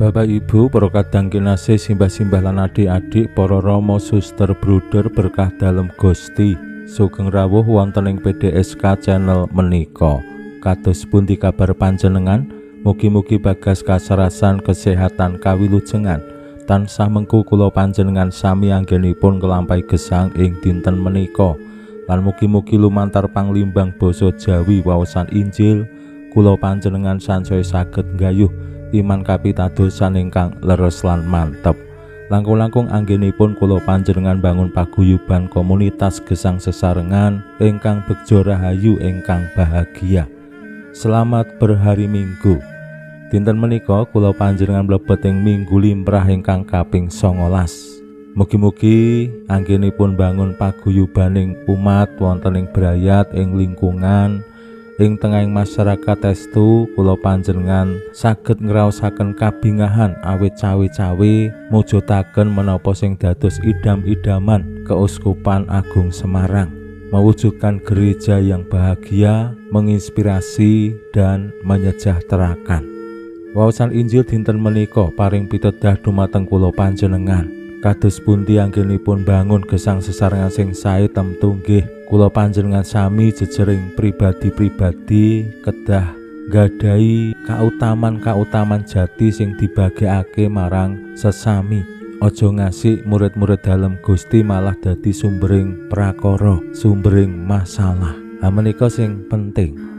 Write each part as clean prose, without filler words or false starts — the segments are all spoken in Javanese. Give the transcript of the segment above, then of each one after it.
Bapak Ibu, para kadang kinasih, simbah-simbah lan adik-adik, para rama, suster, bruder berkah dalem Gusti, sugeng rawuh wonten ing PDSK channel menika. Kados pundi kabar panjenengan? Mugi-mugi bagas kasarasan kesehatan kawilujengan tansah mengku kula panjenengan sami anggenipun nglampahi gesang ing dinten menika. Lan mugi-mugi lumantar panglimbang basa Jawi waosan Injil kula panjenengan sansaya saged nggayuh iman kapitadosan ingkang leres lan mantep. Langkung-langkung anggenipun kula panjenengan bangun paguyuban komunitas gesang sesarengan ingkang begja rahayu ingkang bahagia. Selamat berhari Minggu. Dinten menika kula panjenengan mlebet ing Minggu limrah ingkang kaping 19. Mugi-mugi anggenipun bangun paguyubaning umat wonten ing brayat ing lingkungan ing tengahing masyarakat estu kula panjenengan saged ngraosaken kabingahan awit cawe-cawe mujudaken menapa sing dados idam-idaman Keuskupan Agung Semarang, mewujudkan gereja yang bahagia, menginspirasi dan menyejahterakan. Wawasan Injil dinten menika paring pitedah dumateng kula panjenengan. Kados pundi anggenipun bangun gesang sesarengan sing sae temtu nggih kula panjenengan sami jejering pribadi-pribadi kedah nggadahi kautaman-kautaman jati sing dibagekake marang sesami. Aja ngasih murid-murid dalem Gusti malah dadi sumbering prakara, sumbering masalah. Ha menika sing penting.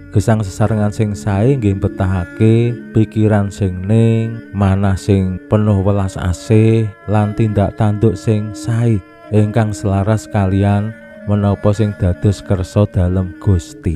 Gesang sesarengan sing sae nggih betahake pikiran sing ning, manah sing penuh welas asih lan tindak tanduk sing sae ingkang selaras kalian menapa sing dados kersa dalem Gusti.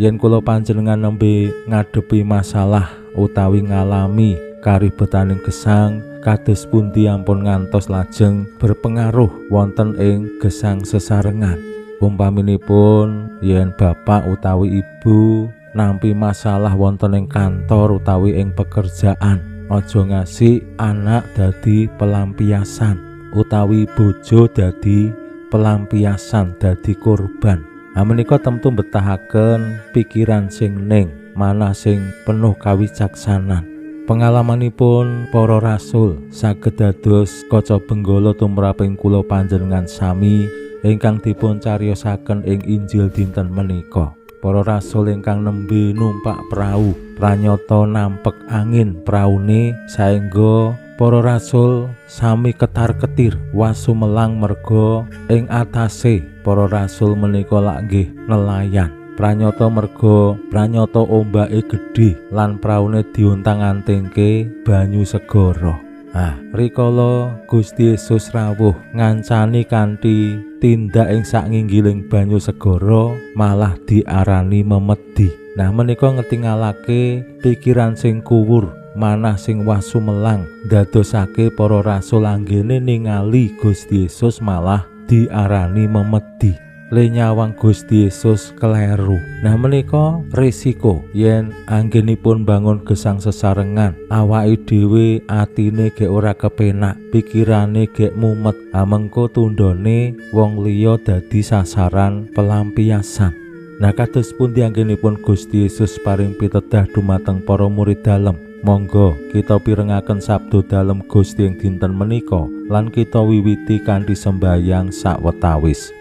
Yen kula panjenengan nembe ngadepi masalah utawi ngalami karibetaning gesang, kados pundi ampun ngantos lajeng berpengaruh wonten ing gesang sesarengan. Umpaminipun yen bapak utawi ibu nampi masalah wonten ing kantor utawi ing pekerjaan, aja ngasih anak dadi pelampiasan utawi bojo dadi pelampiasan, dadi korban. Ha menika temtu mbetahaken pikiran sing ning, manah sing penuh kawicaksanan. Pengalamanipun para rasul saged dados kaca benggala tumraping kula panjenengan sami ingkang dipun cariyosaken ing Injil dinten menika. Para rasul ingkang nembe numpak prau, pranyata nampek angin praune saengga para rasul sami ketar-ketir wasu melang merga ing atase para rasul menika lak nggih nelayan. Pranyata merga pranyata ombake gedhe lan praune diuntang-antingke banyu segara. Ah, rikala Gusti Yesus rawuh ngancani kanthi tindak ing saknginggiling banyu segara malah diarani memedi. Nah menika ngetingalake pikiran sing kuwur, manah sing wasu melang ndadosake para rasul anggene ningali Gusti Yesus malah diarani memedi. Le nyawang Gusti Yesus keleru. Nah menika risiko yen anggenipun bangun gesang sesarengan, awake dhewe atine gek ora kepenak, pikirane gek mumet, amengko tundone wong liya dadi sasaran pelampiasan. Nah kados pundi anggenipun Gusti Yesus paring pitedah dumateng para murid dalem? Monggo kita pirengaken sabdo dalem Gusti ing dinten menika lan kita wiwiti kanthi sembayang sawetawis.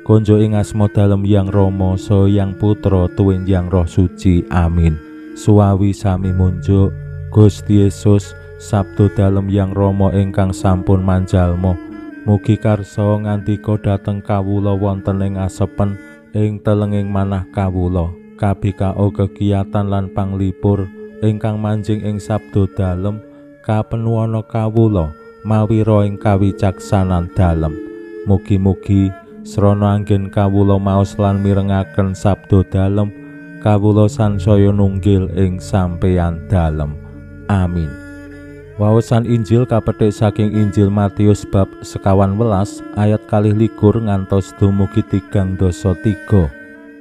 Konjo ing asma dalem Yang Rama saha Yang Putra tuwin Yang Roh Suci. Amin. Suwawi sami munjuk Gusti Yesus sabdo dalem Yang Rama ingkang sampun manjalma. Mugi karsa ngandika dhateng kawula wonten ing asepen ing telenging manah kawula. KBKO kegiatan lan panglipur ingkang manjing ing sabdo dalem kapenuwana kawula mawira ing kawicaksanan dalem. Mugi-mugi srana anggen kawula maos lan mirengaken sabda dalem Kawula sansaya nunggil ing sampeyan dalem. Amin. Waosan Injil kapethik saking Injil Matius bab 25 ayat 22 ngantos dumugi 33.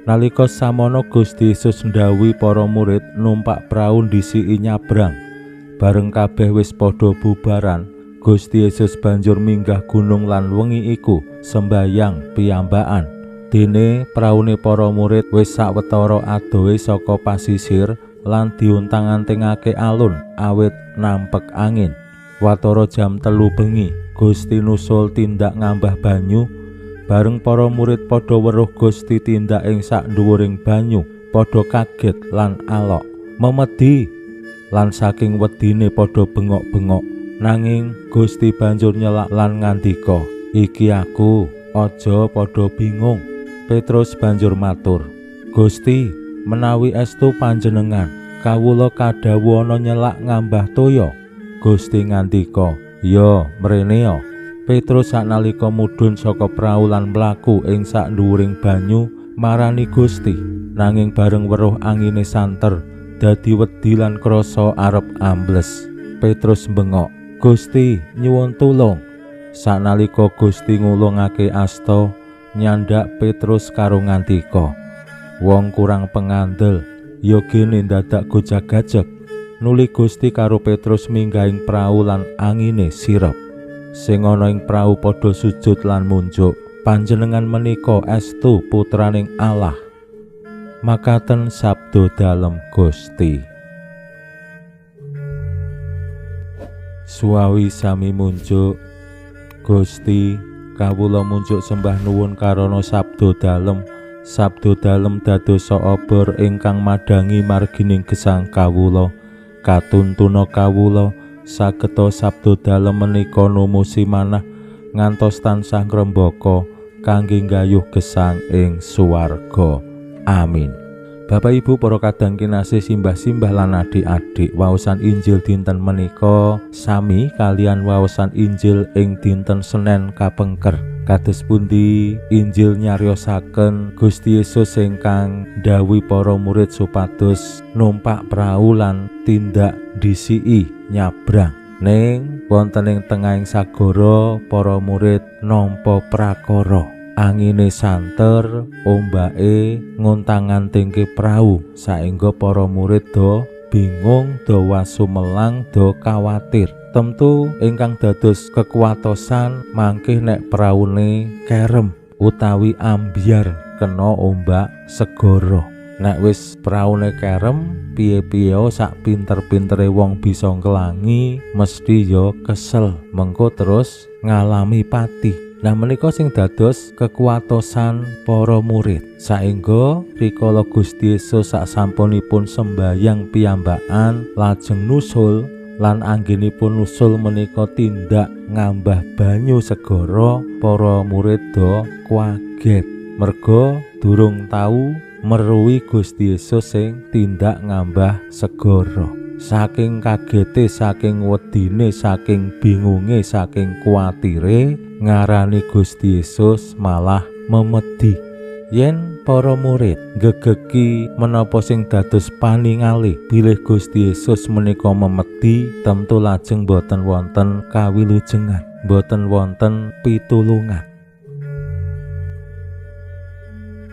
Nalika samono Gusti Yesus ndhawuhi para murid numpak prau ndhisiki nyabrang. Bareng kabeh wis padha bubaran, Gusti Yesus banjur minggah gunung lan wengi iku sembayang piyambakan. Dene praune para murid wis sawetara adohe saka pasisir lan diuntang-antingake alun awit nampek angin. Watara jam 3 bengi, Gusti nusul tindak ngambah banyu. Bareng para murid padha weruh Gusti tindak ing sak dhuwuring banyu, padha kaget lan alok, memedi lan saking wedine padha bengok-bengok. Nanging Gusti banjur nyelak lan ngandika, "Iki aku, aja padha bingung." Petrus banjur matur, "Gusti, menawi estu panjenengan, kawula kadhawuhana nyelak ngambah toya." Gusti ngandika, "Ya, mrenea." Petrus saknalika mudhun saka prau lan mlaku ing sak dhuwuring banyu marani Gusti. Nanging bareng weruh angine santer, dadi wedi lan krasa arep ambles. Petrus bengok, "Gusti, nyuwun tulung." Saknalika Gusti ngulungake asta, nyandak Petrus karo ngandika, "Wong kurang pengandel, ya gene dadak gojag-gajeg." Nuli Gusti karo Petrus minggah ing prau lan angine sirep. Sing ana ing prau padha sujud lan munjuk, "Panjenengan menika estu putraning Allah." Makaten sabda dalem Gusti. Suwawi sami munjuk. Gusti, kawula munjuk sembah nuwun karana sabda dalem. Sabda dalem dadosa obor ingkang madhangi margining gesang kawula. Katuntuna kawula sageta sabda dalem menika numusi manah ngantos tansah ngrembaka kangge nggayuh gesang ing swarga. Amin. Bapak Ibu para kadang kinasih, simbah-simbah lan adik-adik, waosan Injil dinten menika sami kalian waosan Injil ing dinten Senen kapengker. Kados pundi Injil nyariosaken Gusti Yesus ingkang ndhawuhi para murid supados numpak prau lan tindak ndhisiki nyabrang. Ning wonten ing tengahing sagara para murid nampa prakara. Angine santer, ombake ngontang-antingke prau saengga para murid do bingung, do wasumelang, do kawatir. Tentu ingkang dados kekuwatosan mangkih nek praune kerem utawi ambyar kena ombak segara. Nek wis praune kerem, piye-piye sak pinter-pintere wong bisa nglangi mesti ya kesel, mengko terus ngalami pati. Nah menika sing dados kekuwatosan para murid. Saengga rikala Gusti Yesus sasampunipun sembayang piyambakan lajeng nusul lan anggenipun nusul menika tindak ngambah banyu segara, para murid do kaget merga durung tau meruhi Gusti Yesus sing tindak ngambah segara. Saking kagete, saking wedine, saking bingunge, saking kuwatire, ngarani Gusti Yesus malah memedi. Yen para murid gegeki menapa sing dados paningali bilih Gusti Yesus menika memedi, tentu lajeng boten wonten kawilujengan, boten wonten pitulungan.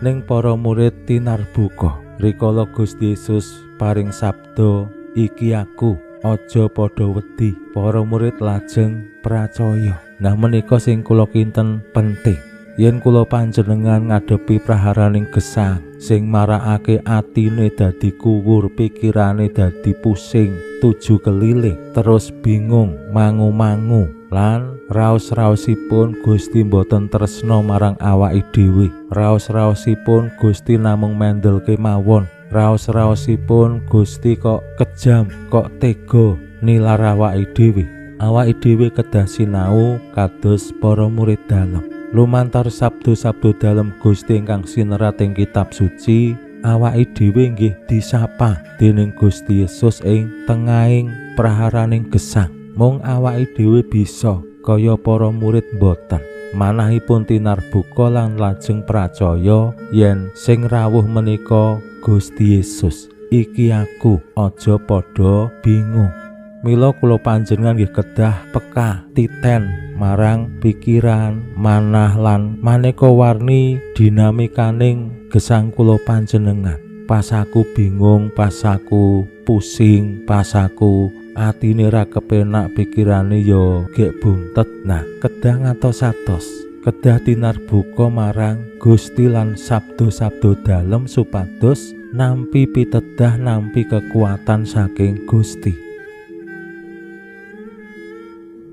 Ning para murid tinarbuka rikala Gusti Yesus paring sabda, "Iki aku, aja padha wedi." Para murid lajeng pracaya. Nah menika sing kula kinten penting. Yen kula panjenengan ngadepi praharaning gesang sing marakake atine dadi kuwur, pikirane dadi pusing, tuju keliling, terus bingung, mangu-mangu, lan raos-raosipun Gusti mboten tresna marang awake dhewe. Raos-raosipun Gusti namung mendel kemawon. Raos-raosipun Gusti kok kejam, kok tega nilar awake dhewe. Awake dhewe kedah sinau kados para murid dalem. Lumantar sabdo-sabdo dalem Gusti ingkang sinerat ing kitab suci, awake dhewe nggih disapa dening Gusti Yesus ing tengahing praharaning gesang. Mung awake dhewe bisa kaya para murid mboten. Manahipun tinarbuka lan lajeng pracaya yen sing rawuh menika Gusti Yesus. Iki aku, aja padha bingung. Mila kula panjenengan nggih kedah peka titen marang pikiran, manah lan maneka warni dinamikaning gesang kula panjenengan. Pas aku bingung, pas aku pusing, pas aku atine ra kepenak, pikirane ya gek buntet. Nah, kedah ngatos-atos, kedah tinarbuka marang Gusti lan sabda-sabda dalem supados nampi pitedah, nampi kekuatan saking Gusti.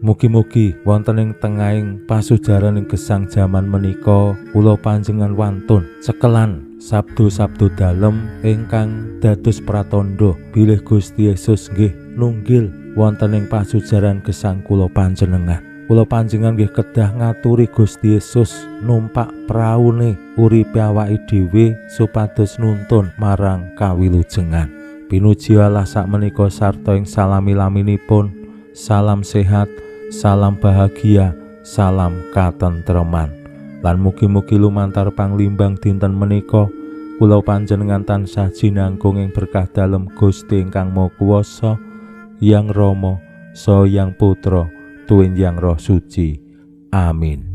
Mugi-mugi wonten ing tengahing pasujaran ing gesang jaman menika kula panjenengan wantun cekelan sabda-sabda dalem ingkang dados pratandha bilih Gusti Yesus nggih nunggil wonten ing pasujaran gesang kula panjenengan. Kula panjenengan nggih kedah ngaturi Gusti Yesus numpak praune uripe awake dhewe supados nuntun marang kawilujengan. Pinuji Allah sakmenika sarta ing salami-laminipun. Salam sehat, salam bahagia, salam katentreman. Lan mugi-mugi lumantar panglimbang dinten menika kula panjenengan tansah jinangkung ing berkah dalem Gusti ingkang Maha Kuwasa, Yang Rama, Saha Yang Putra, tuwin Yang Roh Suci. Amin.